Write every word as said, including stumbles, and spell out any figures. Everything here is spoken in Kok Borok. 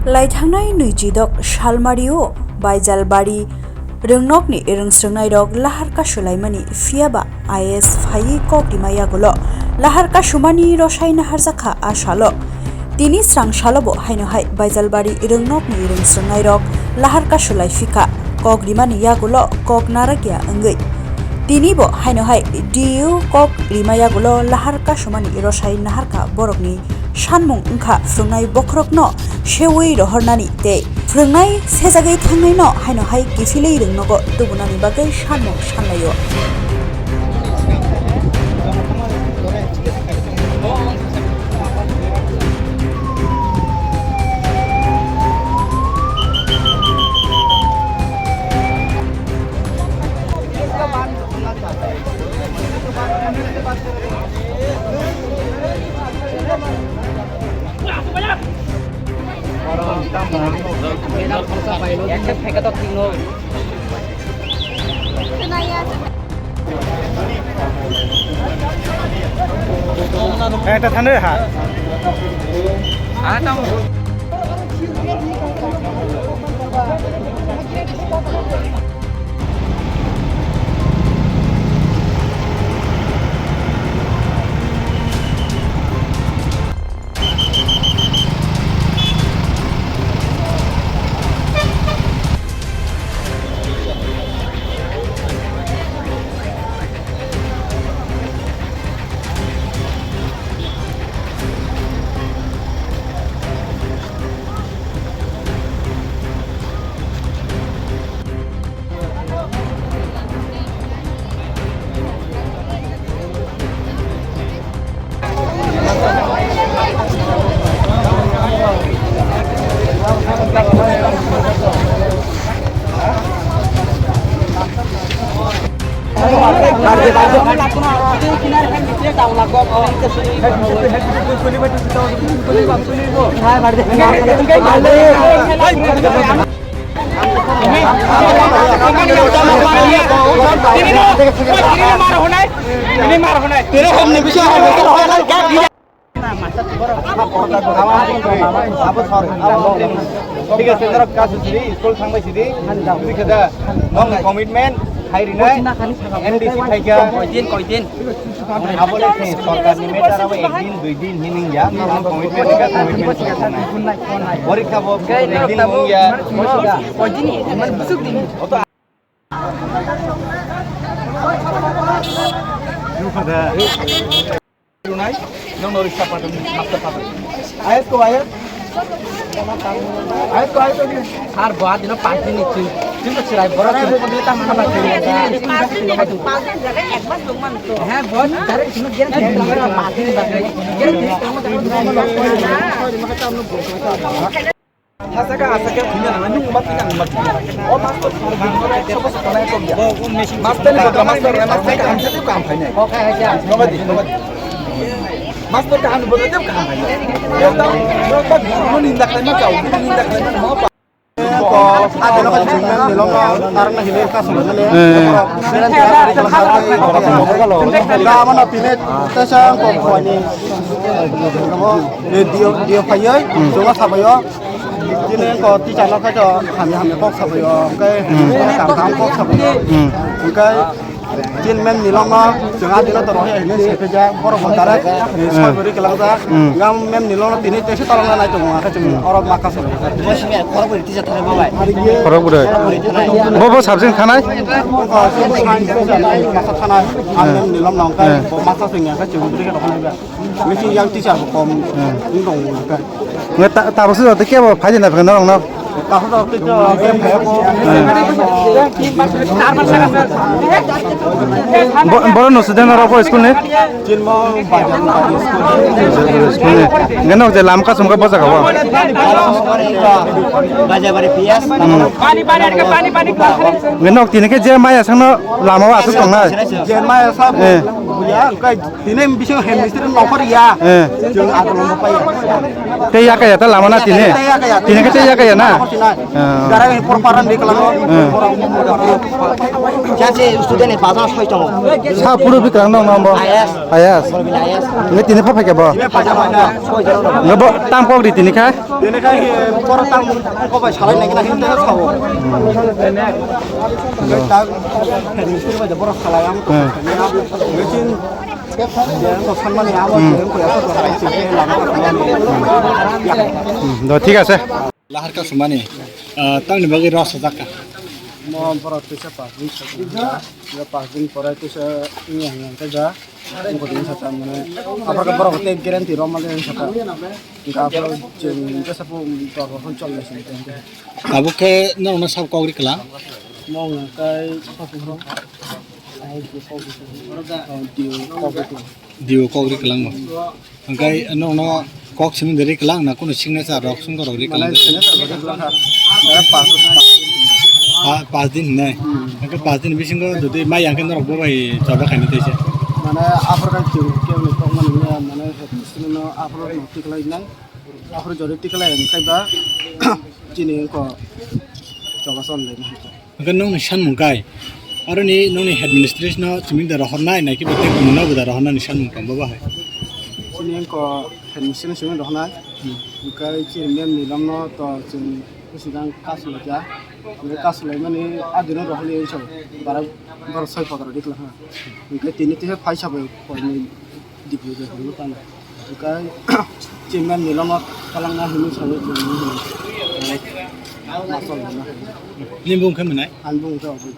Laithangnai nwichidok salmario Baijalbari rwngnokni rwngsrwngnairok lahar kasulaimani, phiyaba I A S phaiwi kok rima yagulo lahar kasumani rwsai naharjakha a salo. Tini srang salobo haino hai Baijalbari rwngnokni rwngsrwngnairok lahar kasulai phikha, kok rimani yagulo kok narakya wngwi. Tinibo haino hai D U kok rima yagulo lahar kasumani rwsai naharkha borokni sanmung wngkha phwrwngnai bokhorokno seui rohornani tei phwrwngnai sejagwi thangnaino haino hai kiphilwi rwngnogo tubunani bagwi sanmung sanlaio. Ekta thane ha. Thik ase, norok kasu sidi, school thangbai sidi, twi kheda, nong commitment, hai rinai, M D C thaikha. Koidin, koidin. Abo le se sorkar ni matter abo ek din, dui din hining ya, nong commitment ka commitment. Porikha bo ek din hung ya. Koidin, man busuk din. Rwnai, nong no riksa patang, master patang. Ayat ko ayat. Ayat ko ayat ko. Sir, bo adino panti ni chin. Chin to chirai, boro chin ko dita mana ba chin. He, bo jare chin gere chin panti ni ba. Gere chin. Hasaka, hasaka, thwina nang, nung ma thwina, nung ma thwina. O master sir, bini oro ekso bosor tongnai ekdom ya. Master ni bodol master, master kaham se tei kaham phainai. Nogadi, nogadi. Master kaham ni bodol tei kaham phainai. Ekdom, ekdom guru no ninda khlaima kau, guru ninda khlaima nang ma pa. Ko, ade no ka jingna nilong no, tarang na hile ka sumane le. Eh. Ko, mano tine, tesa ko ko ni. Dio, dio phayai, hmm, sunga sabayo. Tini ko teacher no khaito hamya hamya kok sabayo, hwnkhe hmm, kaham kaham kok sabayo. Hmm. Hwnkhe chini ma'am nilong no chwng adino to rohya hwnwi se khe ja, borok bo direct, eh, hmm, soi bwrwi kwlangja. Hmm. Nga ma'am nilong no tini tesa tolong nai tongo, hwnkhe chwng hmm, oro maka sabayo. Khorok bwrwi. Bo bo subject thanai? Masa thanai. Ang eh, ma'am nilong no hwnkhe eh, bo masa swngya hwnkhe chwng bwrwi khe rohornai ba. Missing yang teacher bo kom wng tong kha. Nge ta, ta bwswk joto kebo phai di na phai norok no. Takhuk rok tei to game khe ko. Bo, boro no student rok bo school ni? Chinmo Bajar Bari school. School ni. Nge nok je lam ka sum ka boja ka bo. Bajar Bari P S. Nge nok tini khe je maya sang no lama o aswk tong nai. Je maya sa eh, buya kai. Tini bising hem mistri nongkhor ya. Eh. Chwng agulong bo paiya. Tei ya kaya ta lama na tini? Tei ya kaya. Tini khe tei ya kaya na? Sinai. Ah. Gara ni por paran di kelang. Ah. Borok. Jase student ni bazar soi tongo. Sa puru bi kelang dong nang bo. Ayas. Ayas. Borok bini ayas. Nge tini pha phai ke bo. Ini bazar mana? Soi jero. Nge bo tam kok di tini kha. Ini kha, eh, por tam ko bai salai nai kena hinte sabo. Tang, ini suru bai borok salai ang. Hmm. Nge tin, ya, ko sanmani abo, hmm, ko ya ko salai sih, lama ko salai. Hmm, do, thik ase. Lahar ka sumani, ah, tamni bagwi rw sajak kha? Mo borok tisa pas din sajak. Tisa pas din pore tisa ini yang yang saja. Ang ko din sajak mane. Apa ka borok te guarantee rw male sajak. Ka apa jeng ka sapu tor ro hon chol le sin. Abo khe no no sab kok ri kala? Mo ngai kai sapu ro. Ai di kok ri. Di kok ri. Dio kok ri kelang bo. Hingkai ano no kok simi de ri kelang na kuno signature rok sung rok ri kelang. Mane signature rok ri kelang kha. Mane pas, pas. Ah, pas din ne. Hmm. Hingkai pas din bisingo jodi mai yang ke norok bo bai choba khaini tei se. Mane aphor kan chwng ke ni kok mani mane simi no aphor no tiklai nai. Aphor jodi tiklai nai khai ba chini ko choba son le nai. Hingke nongni sanmung kai, aroni nongni headmistress no chiming da rohornai, naikhe bo tei buino bo da rohornani sanmung tong bo bahai? Chini wngkha headmistress no chiming rohornai, hmm, hingke chini ma'am ni lamno to chwng bwswk ang kasu laikha, hingke kasu laimani adino rohorli wngsa bara, bara soi phodora dikla ha, hingke tini tisa phaisa bai phoini. Dipli de hwnwi tamo. Hwnkhe chairman ni lomo kwlangna hwnwi sawi chwng hwnwi. Masol hwnwi. Nini bung khe mwnai? Ani bung khe obo.